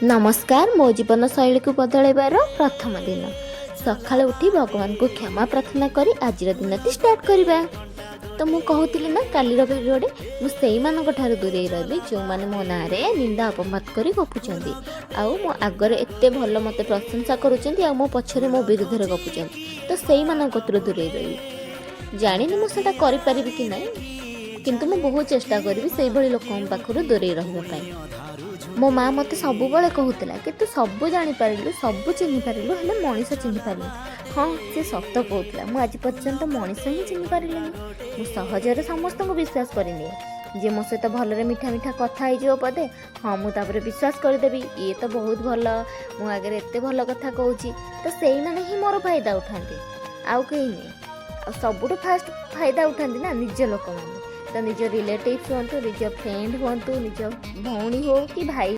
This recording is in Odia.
ନମସ୍କାର। ମୋ ଜୀବନ ଶୈଳୀକୁ ବଦଳାଇବାର ପ୍ରଥମ ଦିନ। ସକାଳୁ ଉଠି ଭଗବାନଙ୍କୁ କ୍ଷମା ପ୍ରାର୍ଥନା କରି ଆଜିର ଦିନଟି ଷ୍ଟାର୍ଟ କରିବା। ତ ମୁଁ କହୁଥିଲି ନା କାଲିର ଭିଡ଼ିଓରେ, ମୁଁ ସେଇମାନଙ୍କ ଠାରୁ ଦୂରେଇ ରହିବି ଯେଉଁମାନେ ମୋ ନାଁରେ ନିନ୍ଦା ଅପବାଦ କରି ଗପୁଛନ୍ତି ଆଉ ମୋ ଆଗରେ ଏତେ ଭଲ ମୋତେ ପ୍ରଶଂସା କରୁଛନ୍ତି ଆଉ ମୋ ପଛରେ ମୋ ବିରୁଦ୍ଧରେ ଗପୁଛନ୍ତି। ତ ସେଇମାନଙ୍କ କତିରୁ ଦୂରେଇ ରହିବି। ଜାଣିନି ମୁଁ ସେଇଟା କରିପାରିବି କି ନାହିଁ, କିନ୍ତୁ ମୁଁ ବହୁତ ଚେଷ୍ଟା କରିବି ସେଇଭଳି ଲୋକଙ୍କ ପାଖରୁ ଦୂରେଇ ରହିବା ପାଇଁ। ମୋ ମା ମୋତେ ସବୁବେଳେ କହୁଥିଲା କି ତୁ ସବୁ ଜାଣିପାରିଲୁ, ସବୁ ଚିହ୍ନି ପାରିଲୁ, ହେଲେ ମଣିଷ ଚିହ୍ନି ପାରିଲୁନି। ହଁ, ସେ ସତ କହୁଥିଲା। ମୁଁ ଆଜି ପର୍ଯ୍ୟନ୍ତ ମଣିଷ ହିଁ ଚିହ୍ନି ପାରିଲିନି। ମୁଁ ସହଜରେ ସମସ୍ତଙ୍କୁ ବିଶ୍ୱାସ କରିନିଏ। ଯିଏ ମୋ ସହିତ ଭଲରେ ମିଠା ମିଠା କଥା ହେଇଯିବ ପଦେ, ହଁ, ମୁଁ ତାପରେ ବିଶ୍ୱାସ କରିଦେବି, ଇଏ ତ ବହୁତ ଭଲ, ମୋ ଆଗରେ ଏତେ ଭଲ କଥା କହୁଛି। ତ ସେଇମାନେ ହିଁ ମୋର ଫାଇଦା ଉଠାନ୍ତି, ଆଉ କେହି ନୁହେଁ। ଆଉ ସବୁଠୁ ଫାଷ୍ଟ ଫାଇଦା ଉଠାନ୍ତି ନା ନିଜ ଲୋକମାନେ। ତ ନିଜ ରିଲେଟିଭ୍ସ ହୁଅନ୍ତୁ, ନିଜ ଫ୍ରେଣ୍ଡ ହୁଅନ୍ତୁ, ନିଜ ଭଉଣୀ ହଉ କି ଭାଇ।